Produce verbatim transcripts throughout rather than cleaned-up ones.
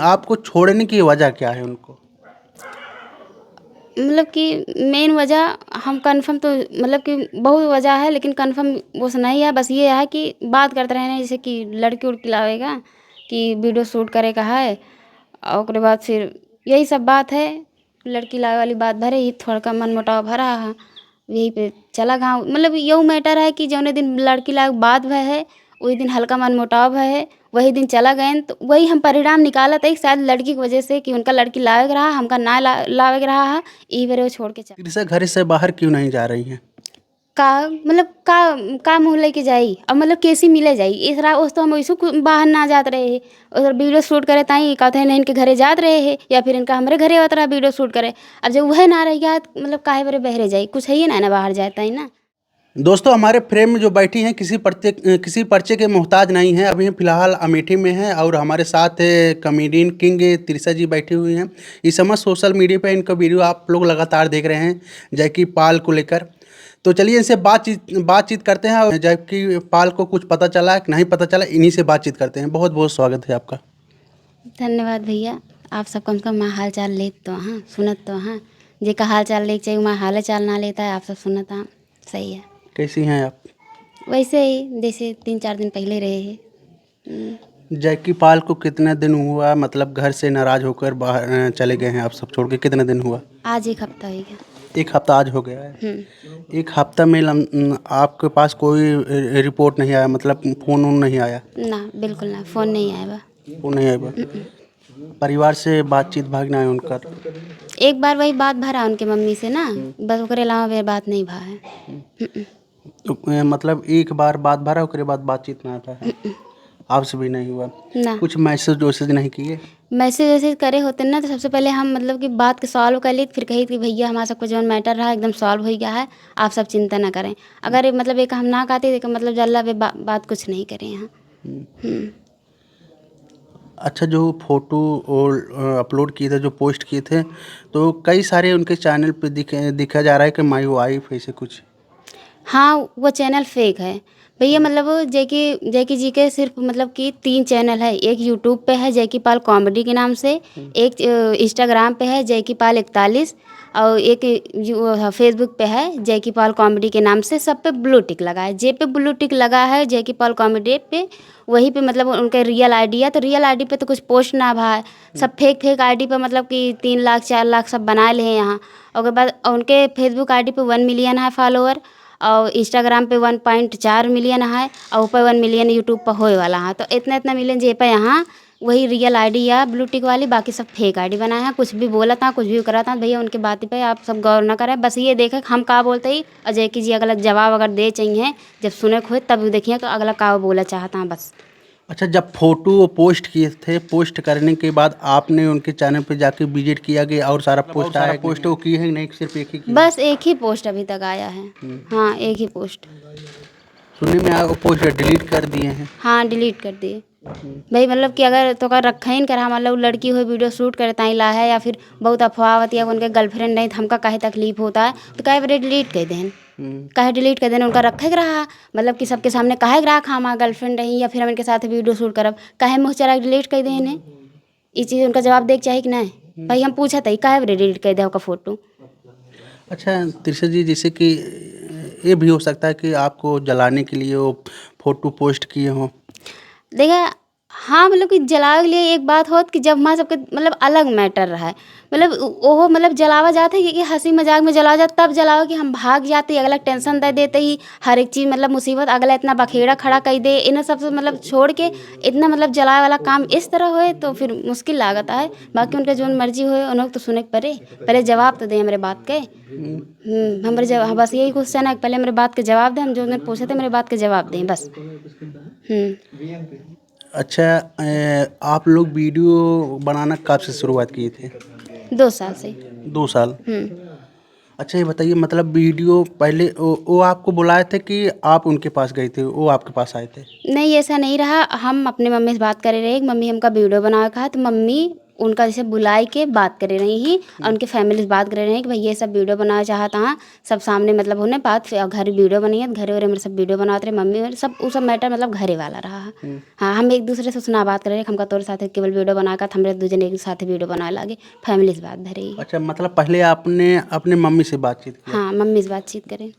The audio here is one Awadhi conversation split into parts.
आपको छोड़ने की वजह क्या है उनको? मतलब कि मेन वजह हम कन्फर्म तो, मतलब कि बहुत वजह है, लेकिन कन्फर्म वो से नहीं है। बस ये है कि बात करते रहने, जैसे कि लड़की उड़की लावेगा कि वीडियो शूट करे का है, और ओकरे बाद फिर यही सब बात है। लड़की लावे वाली बात भरे ही थोड़का मन मुटाव भरा है, यही पे चला गाँव। मतलब यही मैटर है कि जौने दिन लड़की लावे बात भय है, वही दिन हल्का मन मुटाव भय है, वही दिन चला गए। तो वही हम परिणाम निकालत है कि शायद लड़की की वजह से, कि उनका लड़की लावे के रहा, हमका ना ला, लावे के रहा है, ई बेरे वो छोड़ के चल। तिरसा घर से बाहर क्यों नहीं जा रही हैं? का मतलब का, का मुँह लेके जाई? अब मतलब कैसी मिले जाई? इस राह उस तो हम वैसे कु-, बाहर ना जात रहे हैं। उधर वीडियो शूट करे ताई कहते हैं, इनके घरे जात रहे हैं या फिर इनका हमरे घरे आवत रहा वीडियो शूट करे। अब जब वह ना रह गया तो मतलब काहे बरे बहरे जाई? कुछ है ही ना, ना बाहर जाए ताई ना। दोस्तों, हमारे फ्रेम में जो बैठी हैं, किसी पर्चे, किसी पर्चे के मोहताज नहीं है। अभी फिलहाल अमेठी में हैं और हमारे साथ है कॉमेडियन किंग तिरसा जी बैठी हुई हैं। इस समय सोशल मीडिया पे इनका वीडियो आप लोग लगातार देख रहे हैं जैकी पाल को लेकर। तो चलिए इनसे बातचीत, बातचीत करते हैं और जैकी पाल को कुछ पता चला कि नहीं पता चला, इन्हीं से बातचीत करते हैं। बहुत बहुत स्वागत है आपका। धन्यवाद भैया, आप सब कम से कम हाल चाल लेत तो हाँ, सुनत तो हाँ। जेका हाल चाल लेके चाहिए, वहाँ हाल चाल ना लेता है, आप सब सुनत हाँ, सही है। कैसी हैं आप? वैसे ही, जैसे तीन चार दिन पहले रहे हैं। हम्म। जैकी पाल को कितने दिन हुआ, मतलब घर से नाराज होकर बाहर, अ, चले गए हैं आप सब छोड़ के, कितने दिन हुआ? आज एक हफ्ता हो गया। एक हफ्ता आज हो गया है। हम्म। एक हफ्ता में लम-, न, आपके पास कोई रि-, रिपोर्ट नहीं आया, मतलब फोन वोन नहीं आया? ना, बिल्कुल ना, फोन नहीं आया बा। फोन नहीं आया बा? हम्म। परिवार से बातचीत भाग ना है उनका? एक बार वही बात भरा उनके मम्मी से ना, हम्म। बस ओकरे अलावा वे बात नहीं भा है। हम्म। हम्म। तो, ए, मतलब एक बार बात भरा, ओकरे बाद बातचीत ना था? हम्म। आपसे भी नहीं हुआ? ना। कुछ मैसेज वैसेज नहीं किए? मैसेज वैसेज करे होते ना, तो सबसे पहले हम मतलब कि बात के सॉल्व कर ली, फिर कही कि भैया हमारा सबको जौन मैटर रहा एकदम सॉल्व हो गया है, आप सब चिंता ना करें। अगर मतलब एक हम ना कहते तो मतलब जल्ला बे बा-, बात कुछ नहीं करे यहाँ। हम्म। हम्म। अच्छा, जो फोटो और, अ, अपलोड किए थे, जो पोस्ट किए थे, तो कई सारे उनके चैनल पे दिखे, दिखा जा रहा है कि माई वाइफ ऐसे कुछ। हाँ, वो चैनल फेक है भैया। मतलब जैकी, जैकी जी के सिर्फ मतलब कि तीन चैनल है। एक यूट्यूब पे है जैकी पाल कॉमेडी के नाम से, हम्म। एक, अ, इंस्टाग्राम पे है जैकी पाल इकतालीस, और एक यू-, हाँ, फेसबुक पे है जैकी पाल कॉमेडी के नाम से। सब पे ब्लू टिक लगा है। जे पे ब्लू टिक लगा है जैकी पाल कॉमेडी पे, वही पे मतलब उनके रियल आईडी है, तो रियल आईडी पे तो कुछ पोस्ट ना भा है, सब फेक, फेक आईडी पे मतलब कि तीन लाख, चार लाख सब बनाए ले हैं यहाँ। ओकर बाद उनके फेसबुक आईडी पे वन मिलियन है फॉलोअर, और इंस्टाग्राम पे वन पॉइंट चार मिलियन है, और ऊपर वन मिलियन यूट्यूब पर होए वाला है। तो इतना, इतना मिलियन जे पे यहाँ वही रियल आईडी या ब्लू टिक वाली, बाकी सब फेक आईडी बनाए हैं। कुछ भी बोलत हैं, कुछ भी करत हैं, भैया उनके बात पे आप सब गौर ना करें। बस ये देखें कि हम का बोलते ही, और जैकी जी अगला जवाब अगर दे चाहिए, जब सुने के होए तब देखिए कि अगला का बोला चाहता है बस। अच्छा, जब फोटो वो पोस्ट किए थे, पोस्ट करने के बाद आपने उनके चैनल पे जाके विजिट किया कि और सारा मतलब और पोस्ट सारा आया कि पोस्ट नहीं? वो किए हैं कि नहीं, सिर्फ एक ही किए? बस एक ही पोस्ट अभी तक आया है। हम्म। हाँ, एक ही पोस्ट। सुनने में आया वो पोस्ट डिलीट कर दिए हैं। हाँ, डिलीट कर दिए। हम्म। भाई, मतलब कि अगर तोका रखे ही न करा, मतलब लड़की हो वीडियो शूट करे ताई ला है या फिर बहुत अफवाह होती है, उनके गर्लफ्रेंड नहीं तो हमका काहे तकलीफ होता है, तो काहे बरे डिलीट कर देन? हम्म। काहे डिलीट कर देन? उनका रखे के रहा, मतलब कि सबके सामने काहे के रहा कि हमार गर्लफ्रेंड रही या फिर हम इनके साथ वीडियो शूट करब, काहे मुँह चला के डिलीट कर देन है? ई चीज़ उनका जवाब दे के चाही कि नहीं? हम्म। भाई, हम पूछत हई, काहे बरे डिलीट कर दे ओका फोटो? अच्छा तिरसा जी, जैसे कि ये भी हो सकता है कि आपको जलाने के लिए वो फोटो पोस्ट किए हों। देखा, हाँ, मतलब कि जलावे के लिए एक बात होत कि जब हमार सबके मतलब अलग मैटर रहा है, मतलब उ-, ओहो मतलब जलावा जात है कि, कि हँसी मजाक में जलावा जात, तब जलावा कि हम भाग जाते, अगला टेंशन दे देते ही, हर एक चीज़ मतलब मुसीबत, अगला इतना बखेड़ा खड़ा कर दे, इन्हें सबसे मतलब छोड़ के इतना मतलब जलावे वाला काम इस तरह होए तो फिर मुश्किल लागत है। बाकी उनके जौन मर्जी होए, उन्हों तो सुने के परे, पहले जवाब तो दे हमरे बात के। हम्म, हमरे जवाब, हाँ, बस यही क्वेश्चन है, पहले हमरे बात के जवाब दे, हम जो उन्हें पूछे थे, हमरे बात के जवाब दें बस। हम्म। अच्छा, ए, आप लोग वीडियो बनाना कब से शुरुआत किए थे? दो साल से। दो साल? हम्म। अच्छा, ये बताइए, मतलब वीडियो पहले वो, वो आपको बुलाए थे कि आप उनके पास गए थे, वो आपके पास आए थे? नहीं, ऐसा नहीं रहा। हम अपने मम्मी से बात करे रहे कि मम्मी हमका वीडियो बनावे का है, तो मम्मी उनका जैसे बुलाए के बात करे रही ही, और उनके family से बात करे रही कि भाई ये सब video बनावे चाहत हाँ, सब सामने मतलब होने बात, फिर घर video बनाई है, घरे ओरे मेरे सब video बनावत रहे, मम्मी मेरे सब, उ सब matter मतलब घरे वाला रहा है। हम्म। हाँ, हम एक दूसरे से उतना बात करे रहे, हमका तोरे साथे केवल video बना का, हमरे दू जने एक साथे video बनावे लागे, family से बात भरे ही। अच्छा, मतलब पहले आपने अपने मम्मी से बातचीत किया? हाँ, मम्मी से बातचीत करे।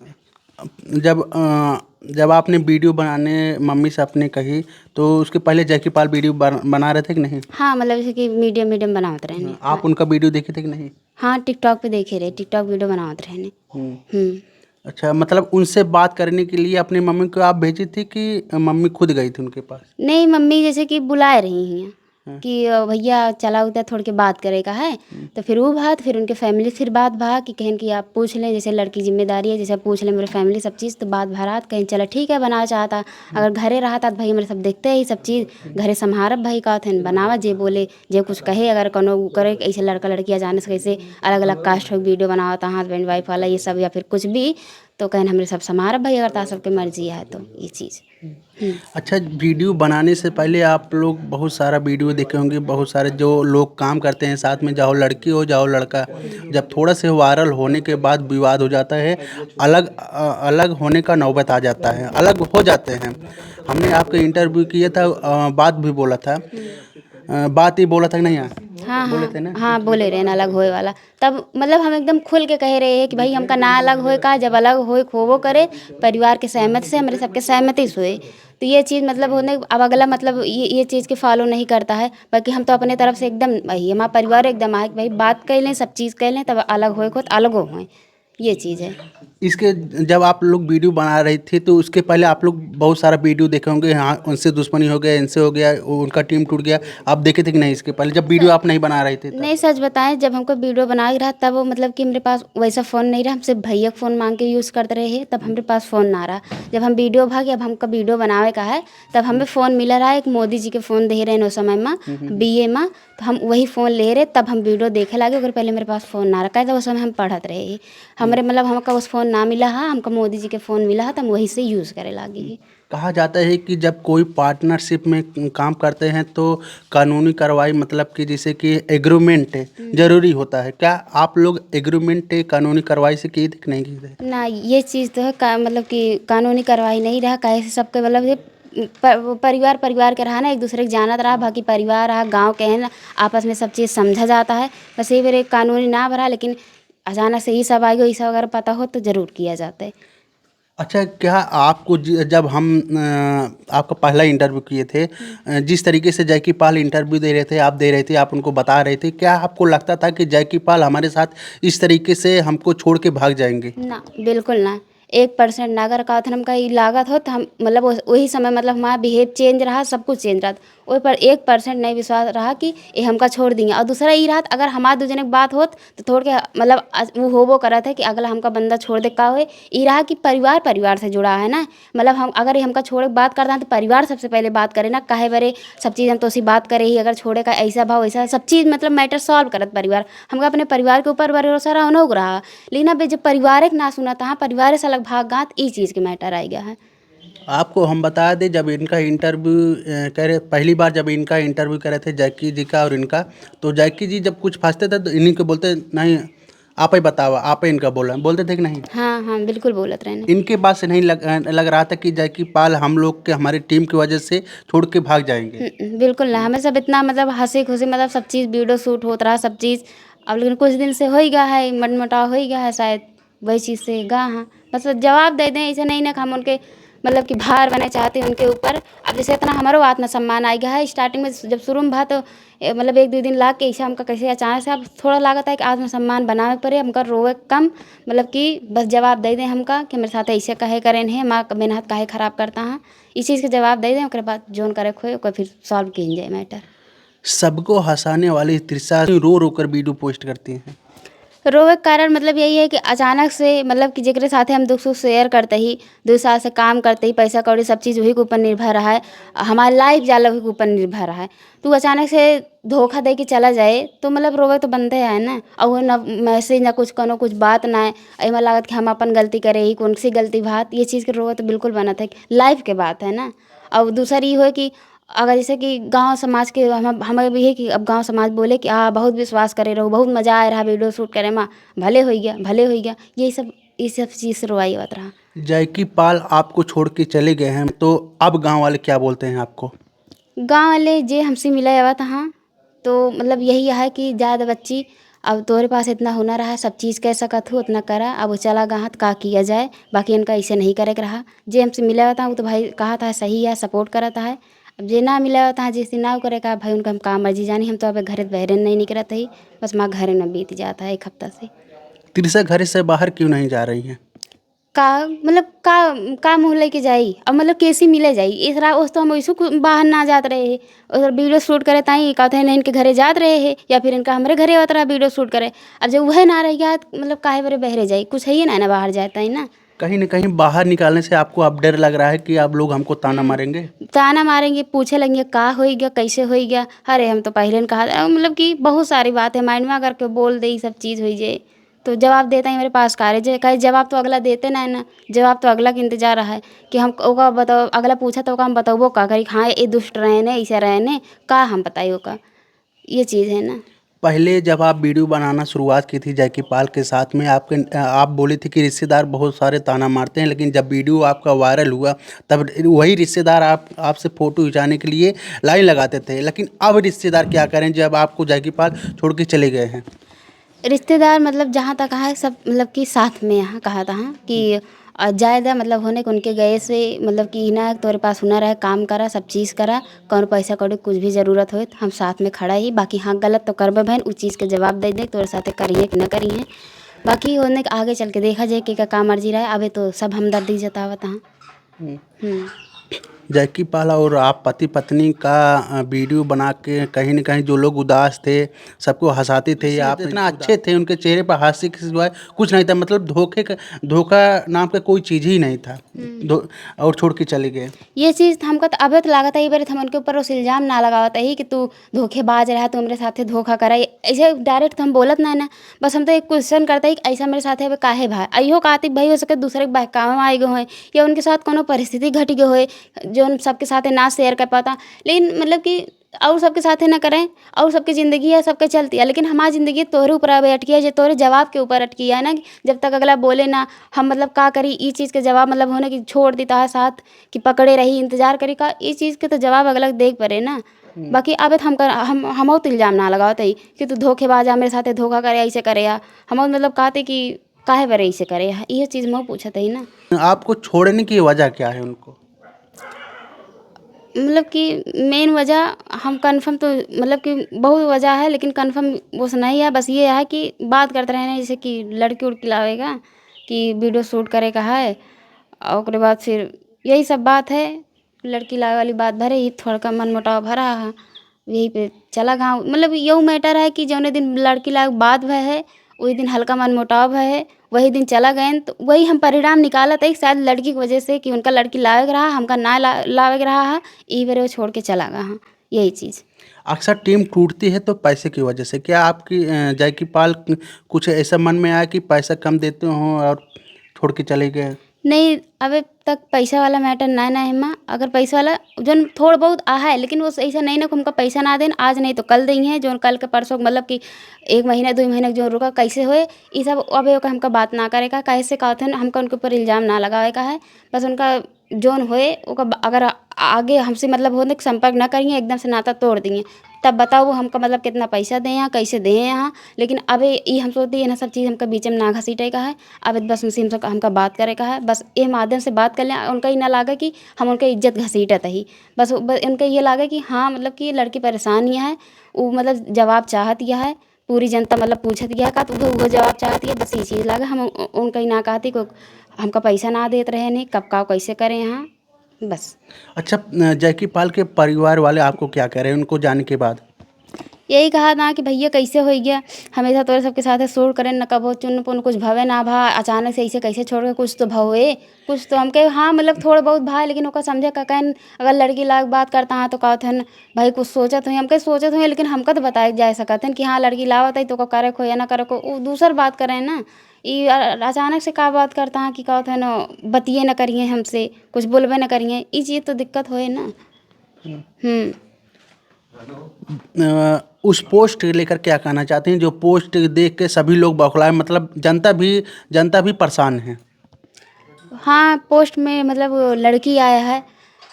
जब, अ, जब आपने video बनाने मम्मी से अपने कही, तो उसके पहले जैकी पाल video बन-, बना रहे थे कि नहीं? हाँ, मतलब जैसे कि medium, medium बनावत रहे ने। हाँ, आप उनका video देखे थे कि नहीं? हाँ, TikTok पे देखे रहे, TikTok video बनावत रहे ने। हम्म। हम्म। अच्छा, मतलब उनसे बात करने के लिए अपनी मम्मी को आप भेजी थी कि मम्मी खुद गई थी उनके पास? नहीं, मम्मी जैसे कि बुलाए रही हैं। हाँ। कि, "अ, भैया चला उधर थोड़ के बात करे का है।" हम्म। तो फिर वो बात, फिर उनके family फिर बात भा कि कहन कि आप पूछ लें, जैसे लड़की जिम्मेदारी है, जैसे पूछ लें मेरे family सब चीज़, तो बात भरात कहीं चला ठीक है, बनावा चाहता। हम्म। अगर घरे रहता तो भाई मेरे सब देखते ही सब चीज़, घरे संभारब भाई का थे, बनावा जे बोले, जे कुछ कहे, अगर कोनो उ करे, ऐसे लड़का लड़की अचानक से कैसे अलग-अलग cast हो, video बनावत, husband wife वाला ये सब या फिर कुछ भी, तो कहन हमरे सब संभारब भाई, अगर ता सबके मर्जी है तो ये चीज़। हम्म। अच्छा, video बनाने से पहले आप लोग बहुत सारा video देखे होंगे, बहुत सारे जो लोग काम करते हैं साथ में, चाहे लड़की हो, चाहे लड़का, जब थोड़ा से viral होने के बाद विवाद हो जाता है, अलग, अ, अलग होने का नौबत आ जाता है, अलग हो जाते हैं। हमने आपके interview किया था, अ, बात भी बोला था। अ, बात ही बोला था कि नहीं यार? हाँ, बोले हाँ, थे ना? हाँ, बोले रहे ना अलग होए वाला। तब मतलब हम एकदम खुल के कहे रहे हैं कि भाई हमका ना अलग होए का, जब अलग होए होबो करे, परिवार के सहमति से, हमरे सबके सहमति से होए। तो ये चीज़ मतलब होने, अब अगला मतलब ये, ये चीज़ के follow नहीं करता है, बल्कि हम तो अपने तरफ से एकदम, भाई हमारा परिवार एकदम आए कि भाई बात कर लें, सब चीज़ कर लें, तब अलग होए को तो अलगो होए। ये चीज़ है। इसके जब आप लोग video बना रही थी, तो उसके पहले आप लोग बहुत सारा video देखे होंगे, हाँ, उनसे दुश्मनी हो गया, इनसे हो गया, उनका team टूट गया। आप देखे थे कि नहीं इसके पहले, जब video आप नहीं बना रही थी तब? नहीं, सच बताएं, जब हमको video बनावे के रहा, तब वो मतलब कि मेरे पास वैसा फ़ोन नहीं रहा, हम सिर्फ भैया का फ़ोन मांग के use करते रहे, तब हमारे पास फ़ोन ना रहा। जब हम video भागे, अब हमका video बनावे का है, तब हमें फ़ोन मिला रहा, एक मोदी जी के फ़ोन दे रहे हैं उस समय में, हम्म, हम्म। B A में, तो हम वही फ़ोन ले रहे, तब हम video देखे लागे, ओकर पहले मेरे पास फ़ोन ना रहा, काहे तो उस समय हम पढ़त रहे। हमरे, हम्म। मतलब, हमका उस फ़ोन ना मिला हा, हमका मोदी जी के फ़ोन मिला हा, तो हम वही से use करे लागे ही। कहा जाता है कि जब कोई partnership में काम करते हैं, तो कानूनी कार्रवाई, मतलब कि जैसे कि agreement हम्म। जरूरी होता है। क्या आप लोग agreement कानूनी कार्रवाई से किए थे कि नहीं किए थे? ना, ये चीज़ तो है का-, मतलब कि कानूनी कार्रवाई नहीं रहा, काहे से सबके, मतलब, ये प-, परिवार, परिवार के रहा ना, एक दूसरे के जानत रहा, बाकी परिवार रहा, गाँव के है ना, आपस में सब चीज़ समझा जाता है। बस ये मेरे कानूनी ना भरा, लेकिन अचानक से ये सब आ गया, ये सब अगर पता हो तो ज़रूर किया जाता है। अच्छा, क्या आपको ज-, जब हम, अ, आपका पहला interview किए थे, अ, जिस तरीके से जैकी पाल interview दे रहे थे, आप दे रहे थे, आप उनको बता रहे थे, क्या आपको लगता था कि जैकी पाल हमारे साथ इस तरीके से हमको छोड़ के भाग जाएंगे? ना, बिल्कुल ना। एक percent ना। अगर कहत हमका ई लागत होत, हम, मतलब, उस, वही समय, मतलब, हमारा behave change रहा, सब कुछ change रहा। ओहि पर एक percent नहीं विश्वास रहा कि ये हमका छोड़ दिए। और दूसरा ई रहत, अगर हमार दू जने के बात होत, तो थोड़ के, मतलब, अ, वो होबो करत है कि अगला हमका बंदा छोड़ दे, का होए। ई रहा कि परिवार, परिवार से जुड़ा है ना, मतलब, हम, अगर ये हमका छोड़े के बात करता है, तो परिवार सबसे पहले बात करे ना, काहे बरे सब चीज़ हम तोसी बात करे ही, अगर छोड़े का ऐसा भाव, वैसा सब चीज़, मतलब, matter solve करत परिवार। हमका अपने परिवार के ऊपर भरोसा रहा, उन्हों को रहा। लेकिन अब जब परिवार एक ना सुनत, हाँ, परिवार से अलग भाग गात, ई चीज़ के matter आइ गया है। आपको हम बता दें, जब इनका interview, अ, करे, पहली बार जब इनका interview करे थे जैकी जी का और इनका, तो जैकी जी जब कुछ फंसते थे, तो इन्हीं को बोलते, "नहीं, आप ही बताओ, आप ही इनका बोला", बोलते थे कि नहीं? हाँ, हाँ, बिल्कुल बोलत रहे ना। इनके बात से नहीं लग, अ, लग रहा था कि जैकी पाल हम लोग के, हमारी team की वजह से छोड़ के भाग जाएंगे। हम्म, बिल्कुल ना। हमें सब इतना, मतलब, हँसी खुशी, मतलब, सब चीज़ video shoot होत रहा, सब चीज़। अब लेकिन कुछ दिन से हो ही गया है, मनमुटाव हो ही गया है शायद। वही चीज़ से गा हाँ, मतलब, जवाब दे दें, ऐसे नहीं ना कि हम उनके, मतलब, कि भार बने चाहते हैं उनके ऊपर। अब जैसे इतना हमारो आत्मसम्मान आ गया है, starting में जब शुरू में भा तो, ए, मतलब, एक दो दिन लाग के ऐसे हमका कैसे अचानक से अब थोड़ा लागत है कि आत्मसम्मान बनावे के पड़े, हमका रोवे कम, मतलब, कि बस जवाब दे दें हमका कि मेरे साथ ऐसे कहे करें हैं, माँ मेहनत काहे खराब करता है, इस चीज़ के जवाब दे दें, ओकरे बाद जोन करे खोए, ओकर फिर solve कीन जाए matter। सबको हंसाने वाली तृषा रो रो कर video post करती हैं। रोवे के कारण मतलब यही है कि अचानक से, मतलब कि जेकरे साथे हम दुख सुख share करते ही, दो साल से काम करते ही, पैसा कौड़ी सब चीज़ वही के ऊपर निर्भर रहा है, हमारा life जाला वही के ऊपर निर्भर रहा है, तो अचानक से धोखा दे के चला जाए, तो मतलब रोवे तो बनते है ना। और वो ना message, ना कुछ, कोनो कुछ बात ना है, एमा लागत कि हम अपन गलती करे ही, कौन सी गलती बात, ये चीज़ के रोवे तो बिल्कुल बनत है, life के बात है ना। और दूसर ई होए कि अगर जैसे कि गाँव समाज के हम, हमें भी है कि अब गाँव समाज बोले कि "आ, बहुत विश्वास करे रहो, बहुत मजा आए रहा वीडियो शूट करे मा, भले होई गया, भले होई गया", यही सब, ये सब चीज़ से रोवाई आवत रहा। जैकी पाल आपको छोड़ के चले गए हैं, तो अब गाँव वाले क्या बोलते हैं आपको? गाँव वाले जे हमसे मिले आवत हाँ, तो मतलब यही है कि "जा द बच्ची, अब तोरे पास इतना हुनर है, सब चीज़ कर सकत हो, उतना करा, अब वो चला गया है, तो का किया जाए, बाकी इनका ऐसे नहीं करे के रहा।" जे हमसे मिले आवत हाँ, वो तो भाई कहत है सही है, सपोर्ट करत है। अब जे ना मिले आवत हाँ, जैसे ना करे का भाई, उनका हम का मर्जी जानी, हम तो अब घरे बहरे नहीं निकलत ही, बस माँ घरे में बीत जाता है एक हफ्ता से। तिरसा घर से बाहर क्यों नहीं जा रही हैं? का, मतलब, का, का मुँह लेके जाई? अब, मतलब, कैसी मिले जाई? इस रा-, उस तो हम वैसे कु-, बाहर ना जात रहे हैं। उधर वीडियो शूट करे ताई, कहते हैं, इनके घरे जात रहे हैं, या फिर इनका हमरे घरे आवत रहा वीडियो शूट करे। अब जब वह ना रह गया, तो, मतलब, काहे बरे बहरे जाई? कुछ है ही ना, ना बाहर जाए ताई ना। कहीं ना कहीं बाहर निकालने से आपको अब डर लग रहा है कि अब लोग हमको ताना हम्म। मारेंगे? ताना मारेंगे, पूछे लगेंगे, "का होई गया, कैसे होई गया?" अरे, हम तो पहले न कहा, मतलब कि बहुत सारी बात है माइंड में, अगर कोई बोल दे, ये सब चीज़ होई जाए। तो जवाब देता ही मेरे पास का रहे, जे कहे जवाब तो अगला देते ना है ना, जवाब तो अगला के इंतजार है कि हम ओका बताओ, अगला पूछा तो ओका हम बताओ का करी, हाँ, ये दुष्ट रहे ने, ऐसे रहे ने, का हम बताई ओका, ये चीज़ है ना। पहले जब आप वीडियो बनाना शुरुआत की थी जैकी पाल के साथ में, आपके, आप बोली थी कि रिश्तेदार बहुत सारे ताना मारते हैं, लेकिन जब वीडियो आपका वायरल हुआ, तब वही रिश्तेदार आप, आपसे फ़ोटो खिंचाने के लिए लाइन लगाते थे, लेकिन अब रिश्तेदार क्या करें जब आपको जैकी पाल छोड़ के चले गए हैं? रिश्तेदार, मतलब, जहाँ तक है, सब, मतलब, कि साथ में यहाँ कहा था कि, अ, जाए दा, मतलब, होने के उनके गए से, मतलब, कि ना, तोरे पास हुनर है, काम करा, सब चीज़ करा, कौन पैसा कौड़ी कुछ भी ज़रूरत होए, तो हम साथ में खड़ा ही। बाकी हाँ, गलत तो करबे भैन, उ चीज़ के जवाब दे दे, तोरे साथे करिए कि न करिए। बाकी होने के आगे चल के देखा जाए कि का, का मर्जी रहे, अबे तो सब हमदर्दी जतावत हाँ। हम्म। हम्म। जैकी पाल और आप पति पत्नी का, अ, वीडियो बना के कहीं न कहीं जो लोग उदास थे, सबको हँसाते थे, या आप इतना अच्छे थे, उनके चेहरे पर हास्य के सिवाय कुछ नहीं था, मतलब धोखे का, धोखा नाम का कोई चीज़ ही नहीं था। हम्म। धो-, और छोड़ के चले गए। ये चीज़ तो हमका तो अबे तो लागत है, ये बार हम उनके ऊपर उस इल्ज़ाम ना लगावत है कि तू धोखेबाज रहा, तू हमरे साथे धोखा करा। ऐसे डायरेक्ट तो हम बोलत ना है ना, बस हम तो एक क्वेश्चन करते हैं कि ऐसा मेरे साथे अबे काहे भा, अइहो कहती भाई हो सके दूसरे के बहकावे में आए गए होए, या उनके साथ कोनो परिस्थिति घट गए होए, जो उन सबके साथे ना शेयर कर पाता। लेकिन मतलब कि और सबके साथे ना करें, और सबके ज़िंदगी है, सबके चलती है, लेकिन हमारी ज़िंदगी तोहरे ऊपर अबे अटकी है, जे तोहरे जवाब के ऊपर अटकी है ना, कि जब तक अगला बोले ना, हम मतलब का करी, ई चीज़ के जवाब मतलब होने की छोड़ देता है साथ, कि पकड़े रही, इंतजार करी का, ई चीज़ के तो जवाब अगला देख पड़े ना। हम्म। बाकी अब तो हमका, हम, हमहू तो इल्ज़ाम ना लगावत है कि तू धोखेबाज आ, मेरे साथे धोखा करे, ऐसे करे आ। हमहू मतलब कहते कि काहे बरे ऐसे करे आ, ये चीज़ मैं पूछत है ना। आपको छोड़ने की वजह क्या है उनको? मतलब कि मेन वजह हम कन्फर्म तो, मतलब कि बहुत वजह है, लेकिन कन्फर्म वो से नहीं है। बस ये है कि बात करते रहे ना, जैसे कि लड़की उड़की लावेगा कि वीडियो शूट करे का है, और ओकरे बाद फिर यही सब बात है। लड़की लावे वाली बात भरे ही थोड़का मनमुटाव भरा है, यही पे चला गाँव। मतलब यही मैटर है कि जौने दिन लड़की लावे के बात भय है, वही दिन हल्का मनमुटाव भय है, वही दिन चला गए। तो वही हम परिणाम निकालत है कि शायद लड़की की वजह से, कि उनका लड़की लावे के रहा, हमका ना ला-, लावे के रहा है, ई बेरे वो छोड़ के चला गया है, यही चीज़। अक्सर टीम टूटती है तो पैसे की वजह से। क्या आपकी, अ, जैकी पाल क-, कुछ ऐसा मन में आया कि पैसा कम देते हो और छोड़ के चले गए? नहीं, अबे तक पैसा वाला मैटर ना, ना है माँ। अगर पैसा वाला जौन थोड़ बहुत आ है, लेकिन वो ऐसा नहीं ना कि हमका पैसा ना देन, आज नहीं तो कल देंगे, जौन कल के परसों, मतलब कि एक महीना, दो महीना जो रुका, कैसे होए, ये सब अबे ओका हमका बात ना करे का, कैसे का होते हैं, हमका उनके ऊपर इल्ज़ाम ना लगावे का है। बस उनका जौन होए, ओका ब-, अगर आ-, आगे हमसे मतलब होने के संपर्क ना करिए, एकदम से नाता तोड़ दिए, तब बताओ वो हमका मतलब कितना पैसा दे हैं, कैसे दे हैं यहाँ। लेकिन अब ये, ये हम सोचते हैं, ये ना सब चीज़ हमका बीच में ना घसीटे का है। अब बस उनसे हमसे, हमका बात करे का है, बस ये माध्यम से बात कर लें। उनका ये ना लागे कि हम उनका इज्जत घसीटत ही, बस, बस उनका ये लागे कि हाँ, मतलब कि ये लड़की परेशान ही है, वो मतलब जवाब चाहत यह है, पूरी जनता मतलब पूछत गया का, तो उहो, उहो जवाब चाहती है। बस ये चीज़ लगा, हम उ-, उनका ही ना कहती को, हमका पैसा ना देत रहे नहीं, कब का कैसे करें यहाँ, बस। अच्छा, अ, जैकी पाल के परिवार वाले आपको क्या कह रहे हैं उनको जाने के बाद? यही कहा था कि भैया कैसे हो गया, हमेशा तोरे सबके साथ शूट करें, न कबो चुन पुन कुछ भवे ना भा, अचानक से ऐसे कैसे छोड़ के, कुछ तो भवे, कुछ तो हमके, हाँ, मतलब थोड़ा बहुत भा, लेकिन ओका समझे का कहन, अगर लड़की लाग बात करता हाँ तो कहत हन, भाई कुछ सोचत हुई, हमके सोचत हुई, लेकिन हमका तो बताए जा सकत हन कि हाँ, लड़की लावत है तो ओका करे को या ना करे को, उ दूसर बात करे ना। ई अ-, अचानक से का बात करता हाँ कि कहत हन, बतिये ना करिए हमसे, कुछ बोलबे ना करिए, ई चीज़ तो दिक्कत होए ना। हम्म। अ, उस पोस्ट के लेकर क्या कहना चाहते हैं, जो पोस्ट देख के सभी लोग बौखलाए, मतलब जनता भी, जनता भी परेशान है? हाँ, पोस्ट में मतलब लड़की आया है,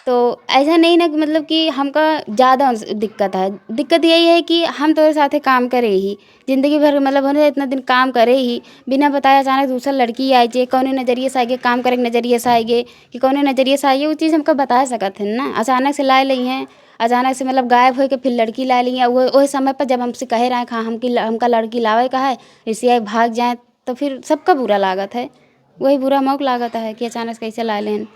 तो ऐसा नहीं ना कि मतलब कि हमका ज़्यादा उनसे दिक्कत है। दिक्कत यही है कि हम तोरे साथे काम करे ही, जिंदगी भर मतलब होने इतना दिन काम करे ही, बिना बताए अचानक दूसरा लड़की आए जे कौने नज़रिए से आएगे, काम करे के नज़रिए से आएगे कि कौने नज़रिए से आएगे, वो चीज़ हमका बता सकत है ना। अचानक से लाए लई हैं, अचानक से मतलब गायब होके फिर लड़की लाए लई हैं। वो, वही समय पर जब हमसे कहे रहे, हाँ, हमकी ल-, हमका लड़की लावे का है, इससे भाग जाए, तो फिर सबका बुरा लागत है। वही बुरा मौक लागत है कि अचानक से कैसे लाए लेन।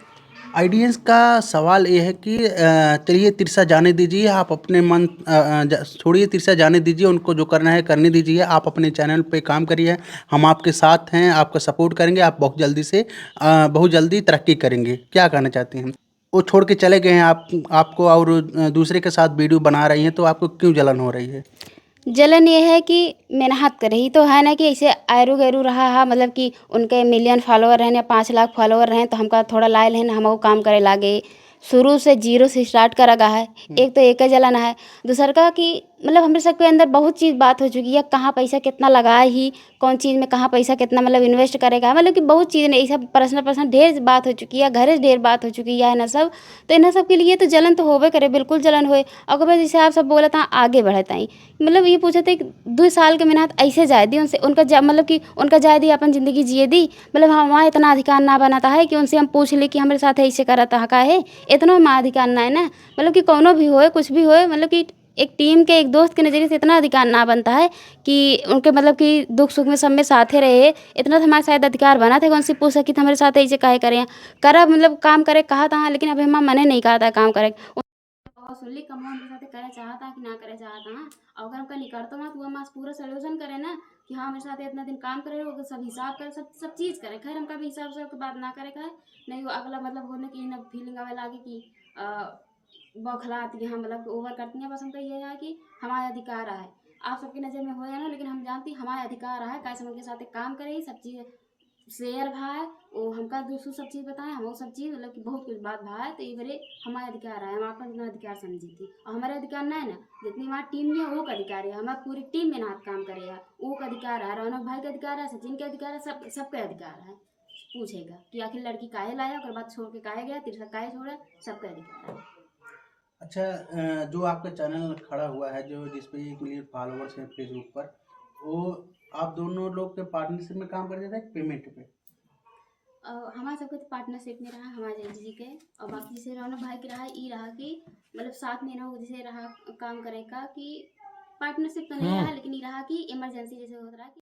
ऑडियंस का सवाल ये है कि, अ, चलिए तिरसा जाने दीजिए, आप अपने मन, अ, अ, जा-, छोड़िए तिरसा जाने दीजिए, उनको जो करना है करने दीजिए, आप अपने चैनल पे काम करिए, हम आपके साथ हैं, आपका सपोर्ट करेंगे, आप बहुत जल्दी से, अ, बहुत जल्दी तरक्की करेंगे। क्या कहना चाहते हैं? वो छोड़ के चले गए हैं आप, आपको और, अ, दूसरे के साथ वीडियो बना रही हैं, तो आपको क्यों जलन हो रही है? जलन ये है कि मेहनत करे ही तो है ना कि ऐसे आयरू गैरू रहा है, मतलब कि उनके मिलियन फॉलोअर रहन या पाँच लाख फॉलोअर रहन, तो हमका थोड़ा लाए लेन, हम वो काम करे लागे। शुरू से जीरो से स्टार्ट करा गा है। हम्म। एक तो एक जलन है, दूसर का कि मतलब हमरे सबके अंदर बहुत चीज़ बात हो चुकी है, कहाँ पैसा कितना लगाए ही, कौन चीज़ में कहाँ पैसा कितना मतलब इन्वेस्ट करेगा, मतलब कि बहुत चीज़ नहीं, ये सब पर्सनल पर्सनल ढेर बात हो चुकी है, घरे से ढेर बात हो चुकी है ना सब। तो इन्हें सब के लिए तो जलन तो होबे करे, बिल्कुल जलन होए। और ओकर बाद जैसे आप सब बोलत हैं, आगे बढ़त आई, मतलब ये पूछत है कि दो साल के मेहनत ऐसे जाए दी उनसे, उनका जा, मतलब कि उनका जाए दी, अपन ज़िंदगी जिए दी, मतलब हमारा इतना अधिकार ना बनता है कि उनसे हम पूछ ली कि हमरे साथ ऐसे करत है का है, इतना हमारा अधिकार ना है ना, मतलब कि कौनो भी होए, कुछ भी होए, मतलब कि एक टीम के, एक दोस्त के नज़रिए से इतना अधिकार ना बनता है कि उनके, मतलब कि दुख सुख में सब में साथे रहे। इतना तो हमारे शायद अधिकार बना था कि उनसे पूछ सकी, "हमरे साथ ऐसे काहे करे हैं?" करा, मतलब काम करे कहा था, लेकिन अभी हमारा मने नहीं कहा था काम करे। और सुन ली, कमवा हमरे साथे करे चाहता कि ना करे चाहता, हाँ। और अगर हमका निकलता ना, तो वो हमारे पूरा सॉल्यूशन करे ना कि हाँ, हमरे साथे इतना दिन काम करे, वो सब हिसाब करे, सब, सब चीज़ करे। खैर, हमका भी हिसाब से बात ना करे का है, नहीं वो अगला मतलब होने की ना फीलिंग आवे लागे कि, अ, बौखलाती हैं, मतलब कि ओवर करती हैं। बस हमका ये है कि हमारा अधिकार है, आप सबकी नज़र में होए ना, लेकिन हम जानती हमारा अधिकार है, कैसे उनके साथ काम करे, सब चीज़ शेयर भाई, वो हमका दूसरी सब चीज़ बताए, हम वो सब चीज़, मतलब कि बहुत कुछ बात भाई, तो ये बरे हमारा अधिकार है, हम आपका अपना अधिकार समझी थी। और हमारा अधिकार ना है ना, जितनी हमारी टीम में है, वो का अधिकार है, हमारी पूरी टीम में ना हाथ काम करे है, वो का अधिकार है, रौनक भाई का अधिकार है, सचिन का अधिकार है, सब, सबका अधिकार है पूछेगा कि आखिर लड़की काहे लाया, ओकर बाद छोड़ के काहे गया, तिरसा काहे छोड़ा, सबका अधिकार है। अच्छा, अ, जो आपका चैनल खड़ा हुआ है, जो जिस पे एक मिलियन फॉलोअर्स हैं Facebook पर, वो आप दोनों लोग के पार्टनरशिप में काम करते थे, पेमेंट पे? अ, हमारे सबके तो पार्टनरशिप में रहा, हमारे जी के, और बाकी जैसे रौनक भाई के रहा, ई रहा कि मतलब साथ में ना, जैसे रहा काम करे का कि पार्टनरशिप तो नहीं हम्म। रहा, लेकिन ई रहा कि इमरजेंसी जैसे होत रहा कि